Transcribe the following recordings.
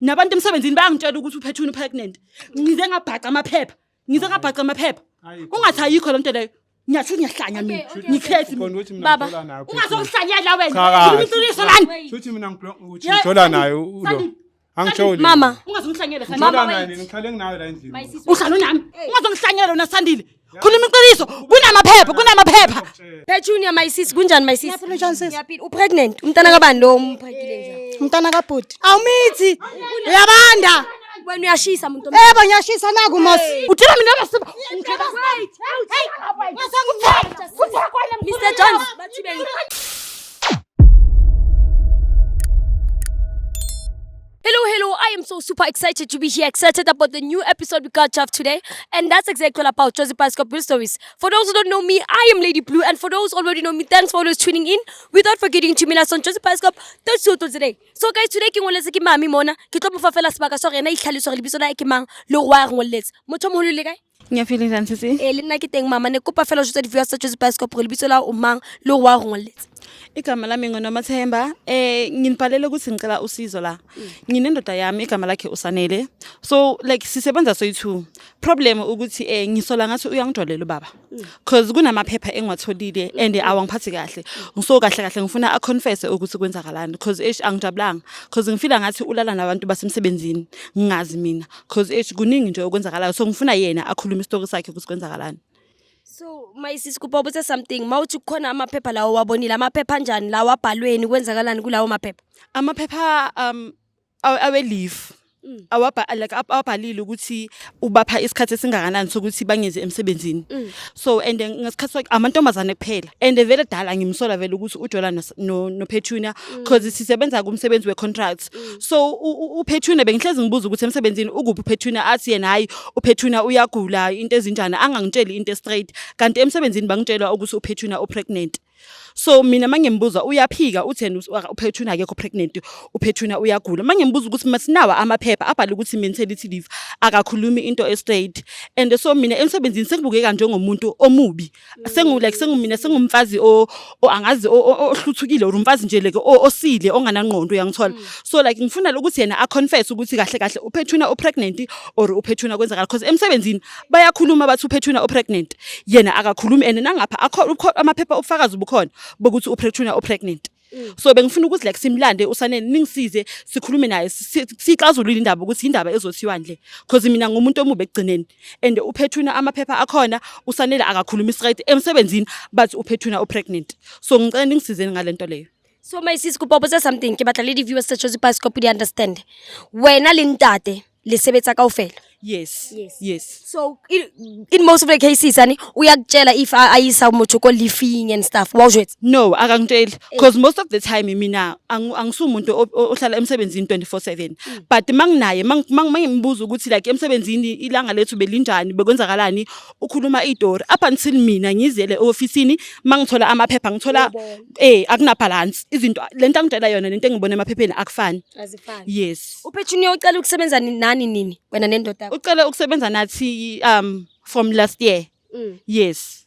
Nabantu emsebenzini bayangitshela ukuthi uPethunya pregnant. Ngize ngabhaca amaphepha. Ngize ngabhaca amaphepha. Ungathi ayikho lento leyo. Ngiyathi ngiyahlanya mina. Ngikhethi Khona mina. ukuthi mina Baba. ngijola naye. Ungazokuhlanyela wena. Cha kahle. Khuluma iqiniso lani. Shuthi mina ukuthi Yeah, ngijola Sandi, naye ulo. Sandi, Angijoli. Mama. Ungazongihlanyela Sandile. Ngijola Mama, naye wait. nina ngihlale nginawe la endlini. My sis- Uhlala unami. Ungazongihlanyela wena Sandile. Khuluma iqiniso. Kunamaphepha, kunamaphepha. Petunia my sis, kunjani my sis? Ngiyaphila, unjani sis? Ngiyaphila. U-pregnant. Umntana kabani lo umphakile nje? Umntana kabhuti. Awumithi. Uyabanda. Wena uyashisa muntu. Ebo ngiyashisa naku mos. Uthela mina basiba. Mr Jones, bathi ben Hello, hello. I am so super excited to be here, excited about the new episode we got off today. And that's exactly all about Josie Bioscope Real Stories. For those who don't know me, I am Lady Blue. And for those who already know me, thanks for always tuning in. Without forgetting to meet us on Josie Bioscope today. So guys, today ke ngoletse ke mami mona. Ke tlo mo fa fela sebaka sa hore yena a itlhalose hore lebitso la hae ke mang le hore wa re ngolletse. Motho o moholo le kae? Ngiyaphila njani sisi? Eh, le nna ke teng mama ne kopa fela ho jwetsa di-viewers tsa Josie Bioscope hore lebitso la o mang le hore wa re ngolletse. Igama lami nguNomathemba. Nginibhalele ukuthi ngicela usizo la. Nginendoda yami igama lakhe uSanele. So like sisebenza soyi-two. Problem ukuthi ngisola ngathi uyangijolela ubaba. Cause kunamaphepha engiwatholile and awangiphathi kahle. So kahle kahle ngifuna a confess ukuthi kwenzakalani cause eish angijabulanga cause ngifila ngathi ulala nabantu basemsebenzini ngingazi mina cause eish kuningi nje okwenzakalayo so ngifuna yena akhulume isitori sakhe ukuthi kwenzakalani. So my sis kopa o botse something. Mawuthi kukhona amaphepha lawo wabonile, amaphepha anjani lawo abhalweni kwenzakalani kulawo maphepha? Amaphepha awe leave awabha like awabhalile ukuthi ubapha isikhathi esingakanani sokuthi bangeze emsebenzini. So and then ngesikhathi sakhe amantombazane kuphela and vele dala ngimsola vele ukuthi ujola no Petunia because sisebenza kumsebenzi we contracts. So uPetunia bengihlezi ngibuza ukuthi emsebenzini ukuphi uPetunia, athi yena hayi uPetunia uyagula into ezinjani, angangitsheli into straight, kanti emsebenzini bangitshela ukuthi uPetunia upregnant. So mina mangimbuza uyaphika uthi yena uPetunia akekho pregnant, uPetunia uyagula. Mangimbuza ukuthi masinawa amaphepha abhale ukuthi maternity leave, akakhulumi into e-straight. And so mina emsebenzini sengibukeka njengomuntu omubi, sengu like sengumina sengumfazi o angazi ohluthukile or umfazi nje like osile onganangqondo, uyangithola? So like ngifuna ukuthi yena a-confess ukuthi kahle kahle uPetunia upregnant or uPetunia kwenzakala, because emsebenzini bayakhuluma bathi uPetunia upregnant, yena akakhulumi. And nangapha amaphepha ubufakazi bukhona bokuthi uPetunia upregnant. So bengifuna ukuthi like simlande uSanele, ningisize sikhulume naye sixazulule indaba ukuthi indaba ezothiwani le, because mina ngumuntu omubi ekugcineni and uPetunia amaphepha akhona, uSanele akakhulumi straight, emsebenzini bathi uPetunia upregnant. So ngicela ningisizeni ngalento leyo. So my sis kopa o botse something ke batla le di-viewers tsa Josie Bioscope di understand. Wena le ntate le sebetsa kaofela. Yes. Yes. Yes. So in most of the cases ani uyakutshela if a isa motho ko leafing and stuff wa o jwetsa? No, akangitsheli because most of the time mina angisumuntu ohlala emsebenzini 24/7, but manginaye mangimbuza ukuthi like emsebenzini ilanga lethu belinjani, bekwenzakalani, ukhuluma istory up until mina ngizele eofisini mangithola amaphepha ngithola akuna balance, izinto lento angitshela yona nento engibona emaphepheni akufani. Azifani. Yes. UPetunia ucela ukusebenza nani nini wena nendoda yakho? Ucela ukusebenza nathi from last year. Yes.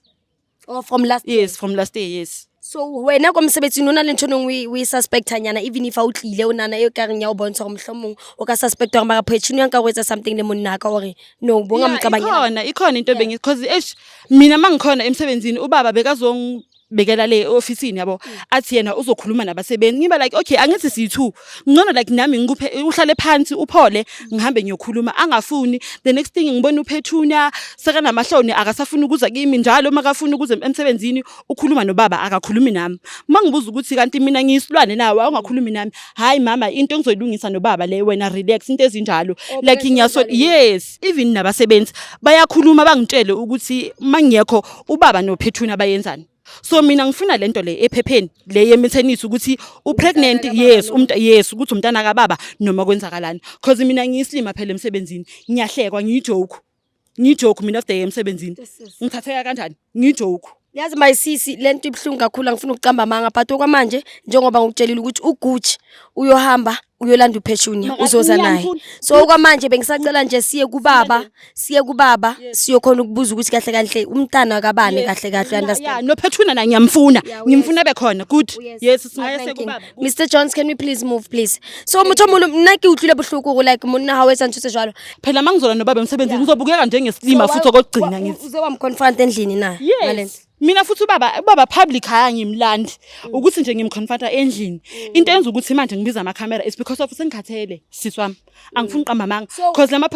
Oh, from last year. Yes, from last year, yes. So wena ko mosebetsing o na le ntho e nngwe o e suspectanyana, even if a o tlile o nana e ka reng ya o bontsha gore mohlomong o ka suspecta gore mara Petunia nka go etsa something le monna ka gore no bo nga Yeah, mocabangela. ikhona into bengi because eish mina mangikhona emsebenzini ubaba bekazongibekela le ofisini yabo, athi yena uzokhuluma nabasebenzi. Ngiba like okay, angithi siyi-two, ngcono like nami ngikuphe uhlale phansi uphole ngihambe ngiyokhuluma, angafuni. The next thing ngibona uPetunia sekanamahloni, akasafuni ukuza kimi njalo makafuna ukuza emsebenzini ukhuluma nobaba, akakhulumi nami. Mangibuza ukuthi kanti mina ngiyisilwane nawe awungakhulumi nami, hayi mama into engizoyilungisa nobaba le, wena relax, into ezinjalo. Oh, Like ngiyaso yes, even nabasebenzi bayakhuluma bangitshele ukuthi mangiyekho ubaba noPetunia bayenzani. So mina ngifuna lento le ephepheni le yematernity ukuthi upregnant, yes, umuntu, yes, ukuthi umntana kababa noma kwenzakalani, because mina ngiyisilima phela emsebenzini, ngiyahlekwa, ngiyijoke, ngiyijoke mina after emsebenzini ngithatheka kanjani, ngiyijoke. Yazi my sisi, lento ibuhlungu kakhulu, angifuni ukucamba amanga, but okwamanje njengoba ngikutshelile ukuthi uGucci uyohamba uyolanda uPetunia, uzoza naye. So okwamanje bengisacela nje siye kubaba siyokhona ukubuza ukuthi kahle kahle umntana kabani kahle kahle, understand? Yeah, noPetunia na ngiyamfuna. Yeah, Ngimfuna bekhona. Good. Yes, singaya Thank you. sekubaba. Mr Jones, can we please move, please? So motho o moholo, nna ke utlwile bohloko gore like monna ha o etsa ntho tse jwalo. Phela mangizola nobaba emsebenzini ngizobukeka njengesilima So futhi okugcina ngithi. Uze wamconfront endlini na ngalento? Yes. Mina futhi ubaba public haya ngimlandi ukuthi nje ngimconfronta endlini. Into enza ukuthi manje ngibiza ama camera is because of sengikhathele sisi wami. Angifuni uqamba amanga because lama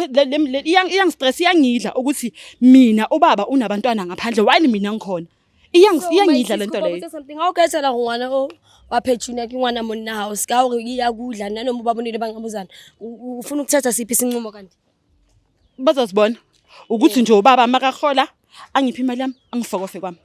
iyang stress, iyangidla ukuthi mina ubaba unabantwana ngaphandle while mina ngikhona. Iyangidla lento leyo. Something ha o ka etsela go ngwana o wa Petunia ke ngwana monna hao, se ka gore iyakudla nanoma ubabonile banqabuzana, ufuna ukuthatha siphi isinqumo kanti? Bazazibona ukuthi nje ubaba makahola angiphi imali yami, angifokofe kwami.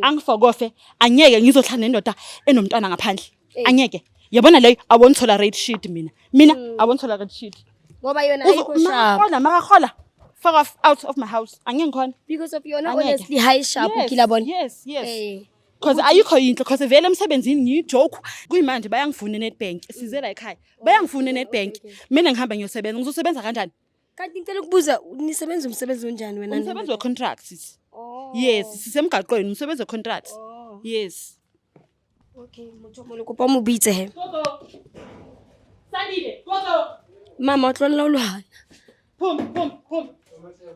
Angifokofe, angeke ngizohlala nendoda enomntwana ngaphandle. Angeke. Yabona leyo, I won't tolerate shit mina. Mina I won't tolerate shit. Ngoba yona ayikho sharp. Makahola, fuck off out of my house. Angeke ngikhona. Because of yona. Angeke. Honestly, high sharp ukila bona. Yes. Eh. Cause ayikho yinhle, cause vele emsebenzini ngiyijoke. Kuyimanje bayangifuna eNedbank. Size la ekhaya. Bayangifuna eNedbank. Mina ngihamba ngiyosebenza. Ngizosebenza kanjani? Kanti ngicela ukubuza, nisebenza umsebenzi onjani wena? Umsebenzi we-contracts. Oh. Yes, sisemgaqweni, umsebenzi we-contracts. Yes. Okay, motho o moholo, kopa o mo bitse he. Gogo. Sandile, gogo. Mama, o tlohella ho lwana. Phum, phum, phum.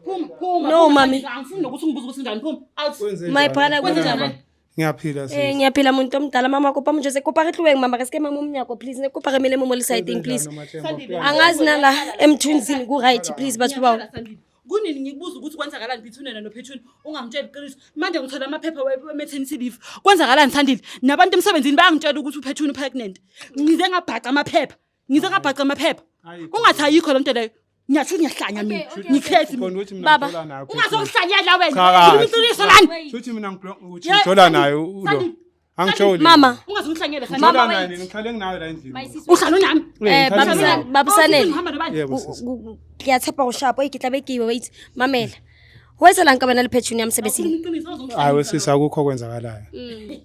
Phum, phum. No, mami. Angifuni nokuthi ungibuze ukuthi njani, phum. Out. My brother, Kwenzenjani? Ngiyaphila Eh, sisi. ngiyaphila muntu omdala. Mama, kopa mojose, kopa re tloheng mama, re se ke mama monyako, please. Ne kopa re mele mo mo le side, please. Angazi nala emthunzini ku right, please, batho bao. Sandile. Kunini ngikubuza ukuthi kwenzakalani between wena noPetunia, ungangitsheli iqiniso. Manje ngithola amaphepha we-maternity leave. Kwenzakalani, Sandile? Nabantu emsebenzini bayangitshela ukuthi uPetunia pregnant. Ngize ngabhaca amaphepha. Ngize ngabhaca amaphepha. Ungathi ayikho lento leyo. Ngiyasho ngiyahlanya mina. Ngikhethi Khona mina. ukuthi mina Baba. ngijola naye. Ungazokuhlanyela wena. Cha kahle. Khuluma iqiniso lani. Shuthi mina ukuthi Yeah, ngijola Sandile, naye ulo. Sandile, Angijoli. Mama. Ungazongihlanyela, Sandile. Ngijola Mama, naye wait. nina, ngihlale nginawe la endlini. Uhlala unami. Eh, ngihlale nawe. Babusanele. Ngihamba nobani? Yebo sisi. Ke a tshepa go sharp, ke tla be ke wait. Mamela. Ho etsalang ka bana le Petunia emsebenzini? Hayi sisi, akukho okwenzakalayo.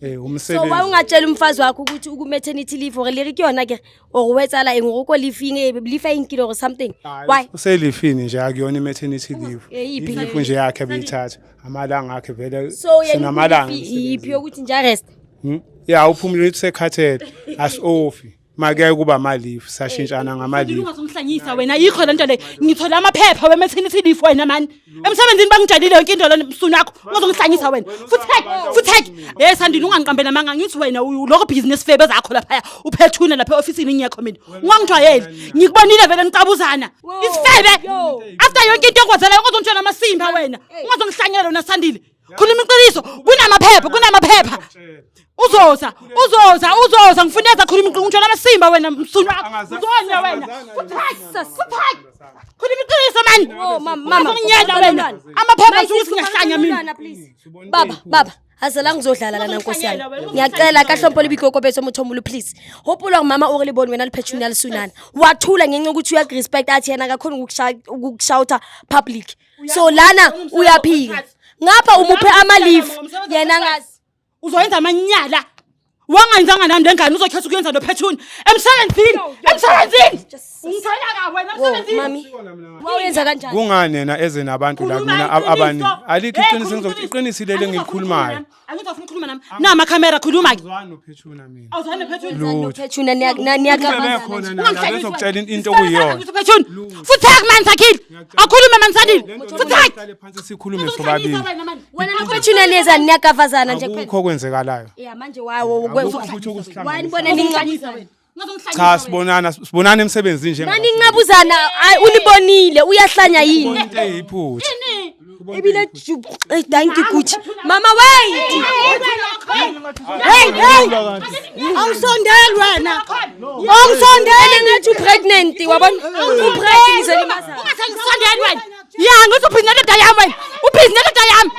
Eh So umsebenzi. why ungatshela umfazi wakho ukuthi uku maternity leave, or le re ke yona ke or ho etsala eng, or ko leave-ing, leave a inkile or something? Why? Uselifini nje, akuyona i-maternity leave. Eh, yiphi? I-leave nje yakhe abeyithatha. Amalanga akhe vele So yena sinamalanga. yiphi yokuthi nje arrest? Ya, uphumule uthi sekhathele asi-ofi. Make kuba ama-leave, sashintshana ngama-leave. Ungazongihlanyisa wena, ayikho lento leyo. Ngithola amaphepha we-maternity leave wena mani. Emsebenzini bangitshelile yonke into lena, msunu wakho. Ungazongihlanyisa wena. Futhi futhi hey Sandile, ungangiqambela amanga, ngithi wena lokho business febe zakho lapha uPetunia lapha e-officeini ngiyekho mina. Ungangijwayeli. Ngikubonile vele nicabuzana. Isifebe. After yonke into engikwenzela, ungazongitshela amasimba wena. Ungazongihlanyela wena, Sandile. Khuluma iqiniso. Kunamaphepha, kunamaphepha. Uzoza, uzoza, uzoza, ngifuneza khuluma iqiniso, ngitshela amasimba wena, msunu wakho. Uzonya wena. Futhi futhi. Khuluma iqiniso mani. Oh, mama, mama. Ungazonginyela wena. Amaphepha nje ukuthi ngiyahlanya mina. Please. Baba, baba. Azala ngizodlala lana, nkosi yami. Ngiyacela ka hlompho le boikokobetso, motho o moholo, please. Hopola gore mama o re le bone wena le Petunia le sunana. Wathula ngenxa yokuthi uyakurespect, athi yena akakhona ukukushouta public. So lana uyaphika. Ngapha umuphe ama-leave yena ngazi. Uzoyenza amanyala. Wangayenzanga nami lengane, uzokhetha ukuyenza noPetunia. Emsebenzini, emsebenzini. Ungithola ka wena Wo, emsebenzini. mami. Wawenza kanjani? Kungani yena eze nabantu la Khuluma kumina iqiniso. abaningi? Alikho Hey, iqiniso khuluma engizokuthi iqiniso leli engilikhulumayo. Angizofuna ukukhuluma nami. Nama camera, khuluma ke. Angizwani noPetunia mina. Awuzwani noPetunia. Lutho. Petunia niyakabazana. Khona na bezokutshela into okuyiyona. UPetunia. Futhi mani Sakhile. Akhulume mani Sandile. Futhi Sihlale phansi sikhulume sobabili. Wena noPetunia niyezani, niyakavazana nje kuphela. Akukho okwenzekalayo. Yeah, manje wawo Akukho futhi ukusihlangana. wanibona ninqabuzana. Cha, sibonana emsebenzini nje. Naninqabuzana, hayi unibonile, uyahlanya yini? Into eyiphutha. Ebile thank you Gucci. Mama, wait. Hey, hey! Awusondeli wena. Awusondeli. Ene ngathi upregnant, wabona? Upregnant izolimaza. Ungasengisondeli wena. Ya, ngithi ubhizi nendoda yami wena. Ubhizi nendoda yami.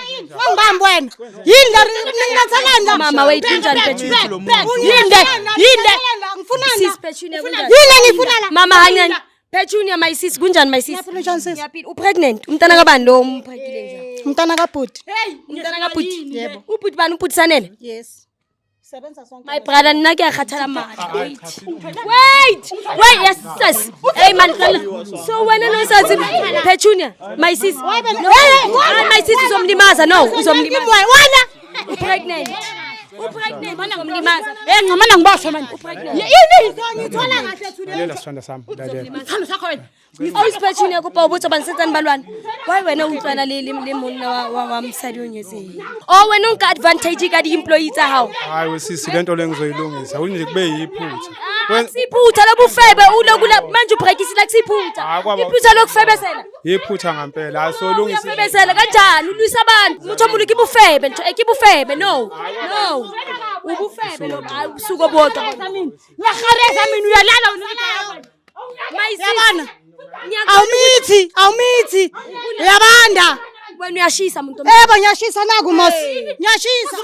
Ungibambi wena. Yini la ningathelani la? Mama, wait, kunjani Petunia? Yini le? Yini le? Ngifunani? Sis Petunia, kunjani? Yini engifuna la? Mama, hanyani. Petunia, my sis, kunjani my sis? Ngiyaphila, unjani sis? Ngiyaphila. Upregnant. Umntana kabani lo umprekile nje? Umntana kabhuti. Umntana kabhuti. Yebo. Ubhuti bani, ubhuti Sanele? Yes. Sebenza sonke. My brother, nna ke a kgathala matla. Wait. Wait. Wait, yes, sis. Hey man, so wena no sathi Petunia, my sis. No, ah, my sis uzomlimaza, no, uzomlimaza. Wena. Upregnant. Upregnant, uzomlimaza. Eh, ncamana ngiboshwe manje. Upregnant. Yini? Ngithola kahle today. Lalela sithanda sami, lalela. Sithando sakho wena. Ausi Petunia, kopa ho botsa bane santsane ba lwana. Why wena o utlwana le monna wa mosadi o nyetseng? Oh, wena o nka advantage ka di-employee tsa hao. Hayi wesisi, lento le ngizoyilungisa. Kunje kube yiphutha. Akusiphutha lobufebe ulokula manje ubrekisile, akusiphutha. Hayi, Iphutha lokufebesela. Yiphutha ngempela. Hayi solungisa. Uyafebesela kanjani? Ulwisa abantu. Motho omulo ke bufebe, ntho ke bufebe, no. No. Ubufebe lo, hayi usuku obodwa. Ngiyahareza mina, uyalala wena. My sis. Yabona? Ngiyakubona. Awumithi, awumithi. Uyabanda. Wena uyashisa muntu omdala. Yebo, ngiyashisa naku mos. Ngiyashisa.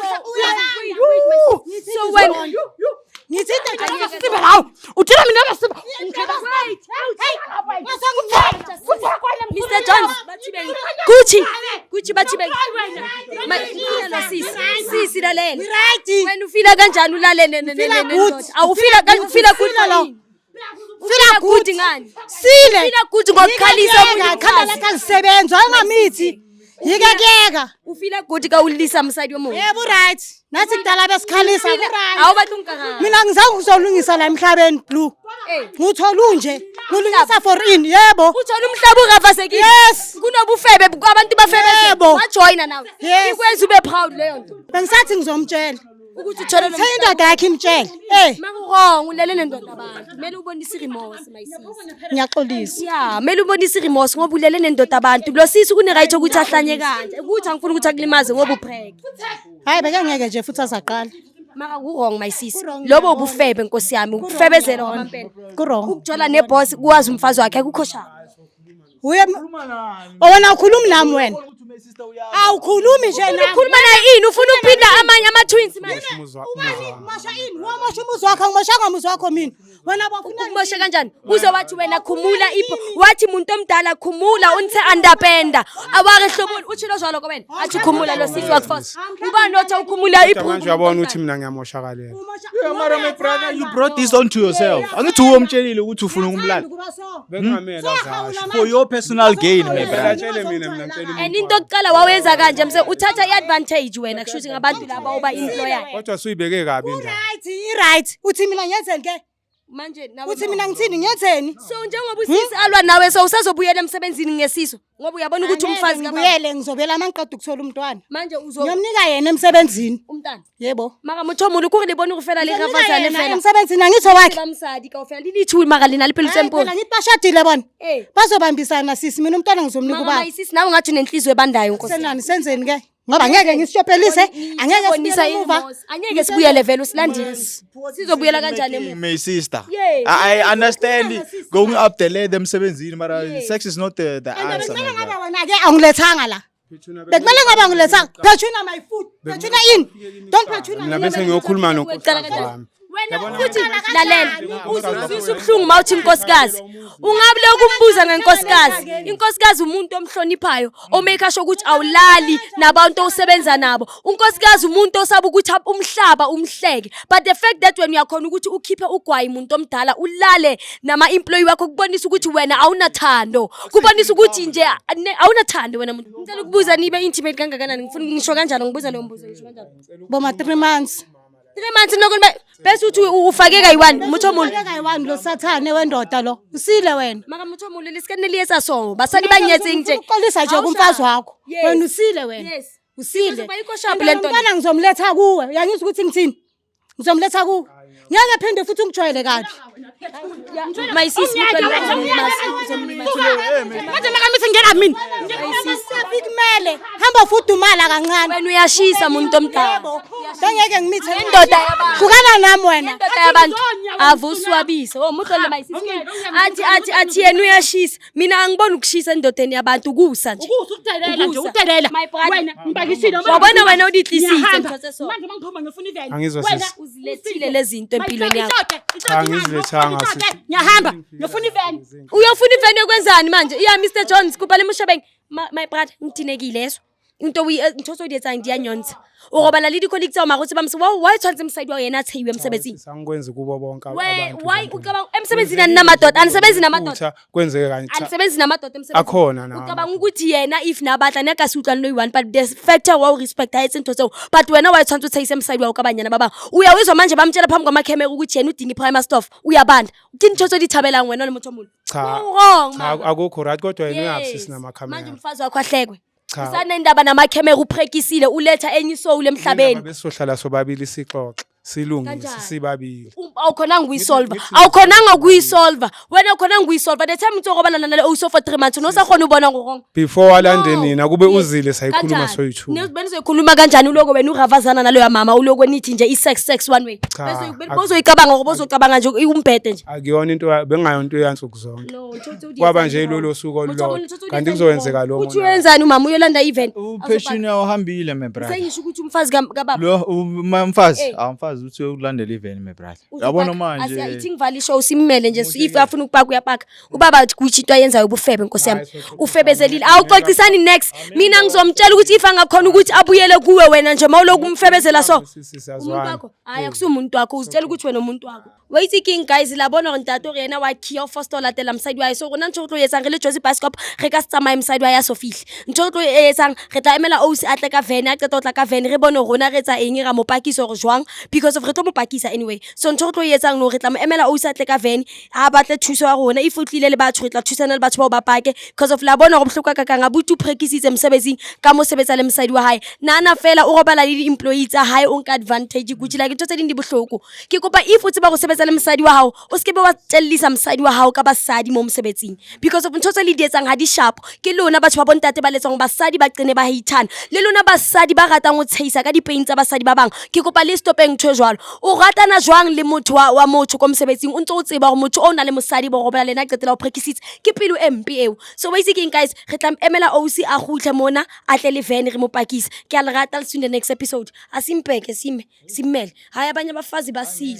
So wena Ngithi into Siba hawu. Utshela mina basiba. Mr Jones, Gucci, Gucci bathi be. Ma sisi, sisi lalela. Right. Wena ufila kanjani ulalele Ufila good. nendoda? Awufila ufila good Ufila lo. ngani? Ufila Good good. ngani? Sile. Ufila good ngokukhalisa omunye Khanda umfazi. lakhe alisebenzi, ayingamithi. Yike kuyeka. Ufila good ka ulisa mosadi o mongwe. Yebo, right. Nathi kudala besikhalisa, right. Awu batla nka. Mina ngizange ngizolungisa la emhlabeni, Blue. Eh. Nguthola unje. Ngilungisa for in, yebo. Uthola umhlaba urafasekile. Yes. Kunobufebe abantu bafebe. Yebo. Wajoyina nawe. Yes. Ikwenza ube proud leyo nto. Bengisathi ngizomtshela. Ukuthi uthole lo Uthe indoda yakhe imtshele. Eh, Maku-wrong ulele nendoda abantu. Kumele ubonise remorse, my sis. Ngiyaxolisa. Ya, kumele ubonise remorse ngoba ulele nendoda abantu. Lo sisi kune right ukuthi ahlanye kanje. Ukuthi angifuni ukuthi akulimaze ngoba upreg. Hayi, bekangeke nje futhi azaqala. Mara ku-wrong, my sis. Ku-wrong, Lobo ngiyabona. ubufebe nkosi yami, ukufebezela kwamampela. Ku-wrong. Ukujola neboss kuwazi umfazi wakhe akukho shaka. Uye wena ukhulumi nami wena. Awukhulumi nje nami. Ukhuluma naye ini? Ufuna ukuphinda amanye ama-twins manje? Umuzwa Ubani umuzwa. mosha ini? Wamosha umuzi wakho, angimoshanga umuzi wakho mina. Wena bafuna Ukumosha kanjani? Uze wathi wena khumula ipho, wathi muntu omdala khumula unthe andapenda. Awake hloboni utshilo jalo ko wena. Athi khumula lo sisi wakufosa. Ubani othi ukhumula Kodwa ibhuku? manje uyabona ukuthi mina ngiyamoshakalela. Yeah, mara my brother, you brought this onto yourself. Angithi uwe umtshelile ukuthi ufuna ukumlala. Bekungamele azasho. For your personal gain, my brother. Atshele mina, mina ngitshela And umuntu. into yokuqala wawenza kanje mse uthatha i-advantage wena kusho ukuthi ngabantu laba oba-employayo. Kodwa suyibeke kabi indaba. Right, i-right. Uthi mina ngiyenzeni ke? Manje nawe Uthi mina ngithini, ngiyenzeni? So njengoba usisi alwa nawe, so usazobuyela emsebenzini ngesiso ngoba uyabona ukuthi umfazi kababa. Ngibuyele, ngizobuyela mangiqeda ukuthola umntwana. Manje uzo Ngiyomnika yena emsebenzini. Umntana. Yebo. Mara motho o molo kore le bone go fela le Ngizomnika rafasane yena fela. emsebenzini, angithi wakhe. Ba mosadi kaofela le dithu mara le na le pelo tse Hayi, mpone. phela ngithi bashadile bona. Eh. Bazobambisana sisi, mina umntwana ngizomnika Mara ubaba. mayisisi nawe ngathi unenhliziyo ebandayo nkosi. Senani, senzeni ke? Ngoba ngeke ngisishophelise, angeke Bonisa sibuyele emuva. i-remorse. Angeke sibuyele vele, usilandile. Sizobuyela kanjani emuva? My sister. Yes. I understand going up the ladder emsebenzini, mara sex is not the And answer, bekumele my ngabe brother. wena ke awungilethanga la. Bekumele ngabe awungilethanga. Petunia my foot. Petunia in. Don't Petunia. Mina bese ngiyokhuluma Uqala nonkosikazi kanjani? wami. Wena futhi lalela, uzizwisa ubuhlungu mawuthi inkosikazi. Ungabe lokhu umbuza ngenkosikazi. Inkosikazi umuntu omhloniphayo, omake sure ukuthi awulali nabantu osebenza nabo. Unkosikazi umuntu osaba ukuthi umhlaba umhleke. But the fact that wena uyakhona ukuthi ukhiphe ugwayi umuntu omdala ulale nama employee wakho kubonisa ukuthi wena awunathando. Kubonisa ukuthi nje awunathando wena muntu. Ngicela ukubuza, nibe intimate kangakanani? Ngifuna ngisho kanjalo, ngibuza lo mbuzo, ngisho kanjalo. Boma 3 months. 3 months nokho bese uthi ufake kayi-one motho omulo. Ufake kayi-one lo sathane wendoda lo. Usile wena. Mara motho omulo le se ka nne le etsa so basadi ba nyetseng nje. Uxolisa nje kumfazi wakho. Yes. Wena usile wena. Yes. Usile. Izoba yikho sharp le nto le. Umntwana ngizomletha kuwe. Uyangizwa ukuthi ngithini? Ngizomletha kuwe. Ngeke phinde futhi ungijwayele kabi. My sis, uzomlimaza. Manje makamithi ngena mina. Kumele hamba fudumala kancane. Wena uyashisa muntu omdala. Yebo. Bengeke ngimithe. Indoda yabantu. Hlukana nami wena. Indoda yabantu avuswabise. Oh muhlole mayisisi. Athi athi athi yena uyashisa. Mina angiboni ukushisa endodeni yabantu kusa nje. Ukusa ukudelela nje Ukusa. ukudelela. My brother. Wena ngibakishile Wabona wena uditlisile Ngiyahamba. ntho tse so. Manje mangiphuma ngifuna iveni. Angizwa Wena, sisi. Uzilethile lezi zinto empilweni yakho. Cha, angizilethanga, sisi. Ngiyahamba ngifuna iveni. Uyofuna iveni yokwenzani manje? Yeah Mr Jones kubhale Moshabeng. My brother ngidinekile yeso. Into ntho tse o di etsang di a nyontsha. O robala le di-colleague tsa hao mara o tseba why tshwanetse mosadi wa yena a tshehiwe emsebenzini? Sisi, angikwenzi kubo bonke We abantu. why ucabanga emsebenzini aninamadodha anisebenzi namadoda Phutha, kwenzeke kanje. Cha, anisebenzi namadoda emsebenzini Akhona nawo ucabanga ukuthi yena if nabatla ne ka se utlwane le one but the factor wa o respect ha etse ntho tseo but wena wa tshwanetse o tshehise mosadi wa o ka banyana ba bang uyawizwa manje bamtshela phambi kwamakhemera ukuthi yena udinga i-primer stuff uyabanda ke ntho tse o di thabelang wena o le motho o moholo Cha. wrong Cha, mama. akukho right kodwa yena uyaphi Yes. sisi Manje namakhamera. umfazi wakho ahlekwe Cha. usanendaba namakhemera uphrekisile uletha enye isoul emhlabeni Besohlala sobabili sixoxe, silungise Kanjani? sibabili. Awukhonanga ukuyisolva Ngithi- awukhonanga ukuyisolva wena awukhonanga ukuyisolva the time uthi robalana nale oyiso for 3 months nosakhona ubona ngo-wrong. Before walande No. nina kube Yes. uzile sayikhuluma Kanjani? soyi-two. Benizoyikhuluma kanjani uloko wena uravazana naloya mama uloko nithi nje i-sex sex one way? Cha, Bozoyicabanga ngoba bozocabanga nje umbhede nje. Akuyona into bengayonto yansuku zonke. No, ntho tse o di Kwaba etsang nje di wrong. ilolo suku Motho wa olulodwa. bona ntho tse o di Kanti etsang di kuzokwenzeka wrong. lo Uthi monakalo. uyenzani umama uyolanda even Upheshini uhambile my brother. Sengisho ukuthi umfazi kababa. Lo umfazi, Eh. awumfazi uthi uyokulandela iveni my brother. Uzopaka. Yabona manje. Ithi ngivale ishow simele nje if afuna ukupaka uyapaka. Ubaba athi kuthi into ayenzayo ubufebe nkosi yami. Hayi, soxoxisana. Ufebezelile. Awuxoxisani next. Mina ngizomtshela ukuthi if angakhona ukuthi abuyele kuwe wena nje mawuloku umfebezela so. Sisi Umuntu siyazwana. wakho hayi akusiwumuntu wakho uzitshela ukuthi wena umuntu wakho. Wa itse keng guys la bona gore ntate gore yena wa khia o fosta o latela mosadi wa hae so rona ntho re tlo e etsang re le Jozi Bioscope re ka se tsamaye mosadi wa hae a so fihle ntho re tlo e etsang re tla emela ausi a tle ka van a qeta ho tla ka van re bone rona re etsa eng ra mo pakisa hore jwang because of re tlo mo pakisa anyway so ntho re tlo e etsang no re tla mo emela ausi a tle ka van a batle thuso ya rona if o tlile le batho re tla thusana le batho bao ba pake because of la bona hore bohloko kakang abuti o phrekisitse mosebetsing ka mo sebetsa le mosadi wa hae nana fela o robala le di-employee tsa hae o nka advantage kuthi like ntho tse ding di bohloko ke kopa if o tseba go sebetsa le mosadi wa hao o se ke be wa tellisa mosadi wa hao ka basadi mo mosebetsing because of ntho tse le di etsang ha di sharp ke lona batho ba bontate ba letsang basadi ba qene ba haithana le lona basadi ba ratang ho tshehisa ka dipeing tsa basadi ba bang ke kopa le stopeng ntho e jwalo o ratana jwang le motho wa motho ko mosebetsing o ntse o tseba hore motho o na le mosadi bo robala le ena a qetela o phrekisitse ke pelo e mpe eo so wa itse keng guys re tla emela ausi a kgutle mona a tle le van re mo pakise ke a le rata le see in the next episode asimpeke sime simmele hayi abanye abafazi basile.